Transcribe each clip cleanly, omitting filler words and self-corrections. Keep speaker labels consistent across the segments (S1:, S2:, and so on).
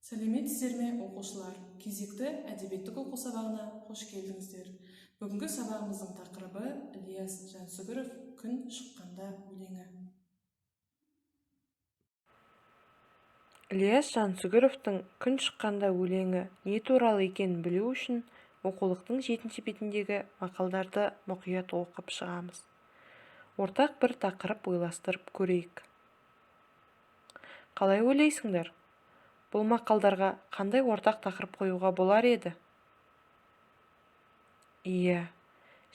S1: Сәлеметсіздер ме, оқушылар! Кезекті әдебиеттік оқу сабағына қош келдіңіздер. Бүгінгі сабағымыздың тақырыбы Ілияс Жансүгіров «Күн шыққанда» өлеңі.
S2: Ілияс Жансүгіровтің «Күн шыққанда» өлеңі не туралы екенін білу үшін оқулықтың 7-ші бетіндегі мақалдарды мұқият оқып шығамыз. Ортақ бір тақырып ойластырып көрейік. Қалай ойлайсыңдар? Бұл мақалдарға қандай ортақ тақырып қоюға болар еді? Иә,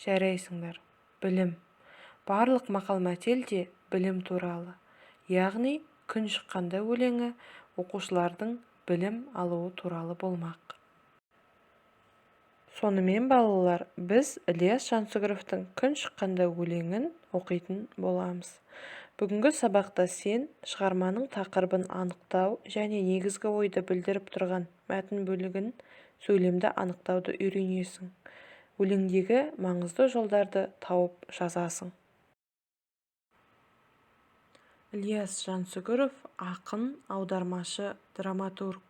S2: жарайсыңдар, білім. Барлық мақал-мәтел де білім туралы. Яғни, «Күн шыққанда» өлеңі оқушылардың білім алуы туралы болмақ. Сонымен, балалар, біз Ілияс Жансүгіровтің «Күн шыққанда» өлеңін оқитын боламыз. Бүгінгі сабақта сен шығарманың тақырыбын анықтау және негізгі ойды білдіріп тұрған мәтін бөлігін, сөйлемді анықтауды үйренесің. Өлеңдегі маңызды жолдарды тауып жазасың. Ілияс Жансүгіров ақын, аудармашы, драматург.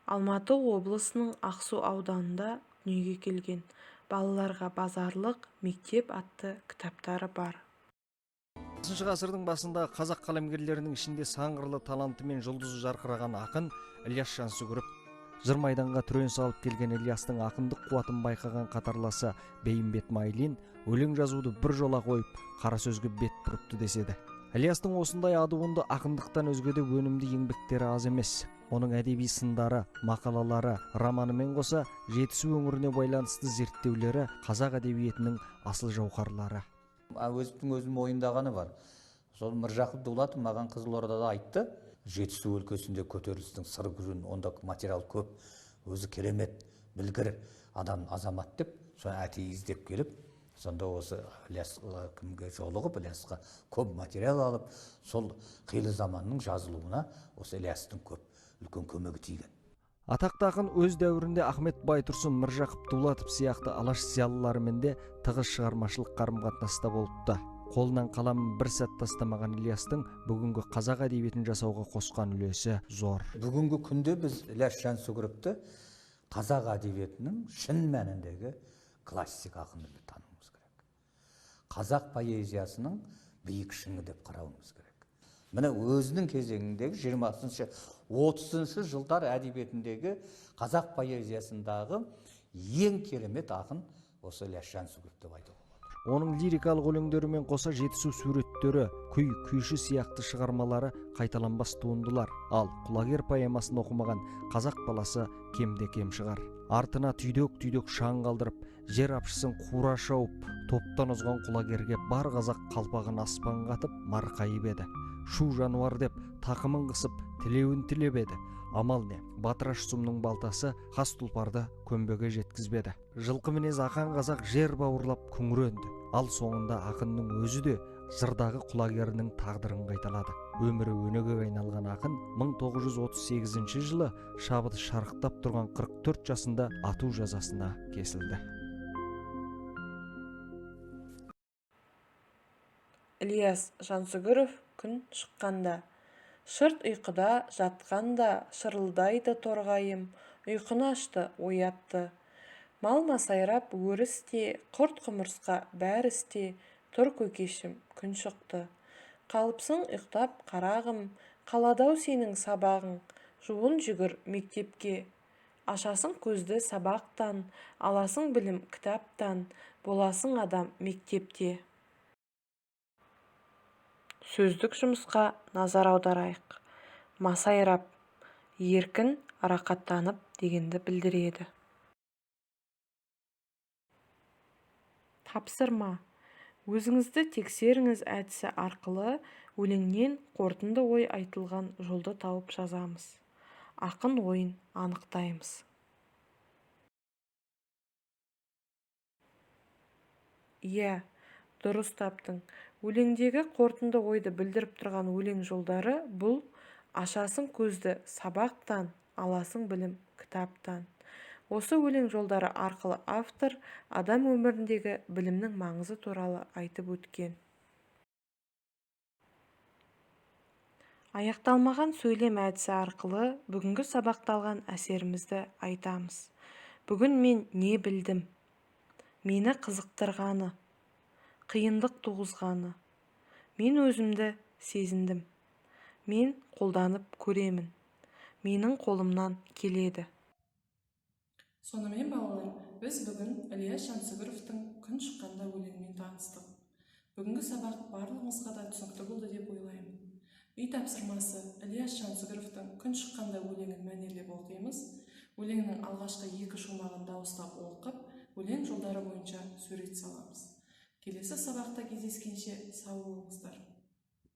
S2: Алматы облысының Ақсу ауданында дүниеге келген. Балаларға «Базарлық мектеп» атты кітаптары бар.
S3: 20 ғасырдың басында қазақ қаламгерлерінің ішінде сан қырлы талантымен жұлдызы жарқыраған ақын Ілияс Жансүгіров. Жыр майданға түрен салып келген Ілиястың ақындық қуатын байқаған қатарласы Бейімбет Майлин өлең жазуды бір жола қойып, қара сөзге бет бұрыпты деседі. Ілиястың осындай адуынды ақындықтан өзге де өнімді еңбектері аз емес. Оның әдеби сындары, мақалалары, романымен қоса Жетісу өңіріне байланысты зерттеулері қазақ әдебиетінің асыл жауһарлары.
S4: Өзімнің өзім мойындағаны бар. Сол Міржақып Дулатов маған Қызылордада айтты, Жетісу өлкесінде көтерілістің сыры күрін, онда материал көп, өзі керемет, білгір адам, азамат деп, соны әдейі іздеп келіп, сонда осы Ілияс кімге жолығып, Ілиясқа көп материал алып, сол қилы заманның жазылуына осы Ілиястың көп үлкен көмегі тиген.
S3: Атақты ақын өз дәуірінде Ахмет Байтұрсын, Міржақып Дулатов сияқты алаш зиялыларымен де тығыз шығармашылық қарым-қатынаста болыпты. Қолынан қаламын бір сәт тастамаған Ілиястың бүгінгі қазақ әдебиетін жасауға қосқан үлесі зор.
S4: Бүгінгі күнде біз Ілияс Жансүгіровті қазақ әдебиетінің шын мәніндегі классик ақыны деп тануымыз керек. Қазақ поэзиясының биік шыңы деп қарауымыз керек. Міне өзінің кезеңіндегі 20-шы, 30-шы жылдар әдебиетіндегі қазақ поэзиясындағы ең керемет ақын осы Ілияс Жансүгіров деп айтуға болады.
S3: Оның лирикалық өлеңдерімен қоса Жетісу суреттері, күй, күйші сияқты шығармалары қайталанбас туындылар. Ал Құлагер поэмасын оқымаған қазақ баласы кемде кем шығар. Артына түйдек-түйдек шаң қалдырып, жер апшысын қура шауып, топтан озған Құлагерге бар қазақ қалпағын аспанға атып марқайып еді. Шу жануар деп тақымын қысып, тілеуін тілеп еді. Амал не, батыраш сұмның балтасы хас тұлпарды көмбеге жеткізбеді. Жылқы мінез ақан қазақ жер бауырлап күңіренді. Ал соңында ақынның өзі де жырдағы Құлагерінің тағдырын қайталады. Өмірі өнегеге айналған ақын 1938 жылы шабыты шарықтап тұрған 44 жасында ату жазасына кесілді.
S2: Ілияс Жансүгіров «Күн шыққанда». Шырт ұйқыда жатқанда шырылдайды торғайым, ұйқыны ашты, оятты. Мал масайрап өрісте, құрт құмырсқа бәрі істе, тұр көкешім, күн шықты. Қалыпсың ұйықтап қарағым, қалады-ау сенің сабағың, жуын жүгір мектепке. Ашасың көзді сабақтан, аласың білім кітаптан, боласың адам мектепте. Сөздік жұмысқа назар аударайық. Масайрап, еркін, рақаттанып дегенді білдіреді. Тапсырма. Өзіңізді тексеріңіз әдісі арқылы өлеңнен қорытынды ой айтылған жолды тауып жазамыз. Ақын ойын анықтаймыз. Иә, дұрыс таптың. Өлеңдегі қорытынды ойды білдіріп тұрған өлең жолдары бұл ашасың көзді сабақтан, аласың білім кітаптан. Осы өлең жолдары арқылы автор адам өміріндегі білімнің маңызы туралы айтып өткен. Аяқталмаған сөйлем әдісі арқылы бүгінгі сабақта алған әсерімізді айтамыз. Бүгін мен не білдім? Мені қызықтырғаны, қиындық туғызғаны. Мен өзімді сезіндім. Мен қолданып көремін. Менің қолымнан келеді.
S1: Сонымен, балалар, біз бүгін Ілияс Жансүгіровтің «Күн шыққанда» өлеңімен таныстық. Бүгінгі сабақ барлығыңызға да түсінікті болды деп ойлаймын. Үй тапсырмасы: Ілияс Жансүгіровтің «Күн шыққанда» өлеңін мәнерлеп оқимыз. Өлеңнің алғашқы екі шумағын дауыстап оқып, өлең жолдары бойынша сурет саламыз. Келесі сабақта кездескенше сау болыңыздар!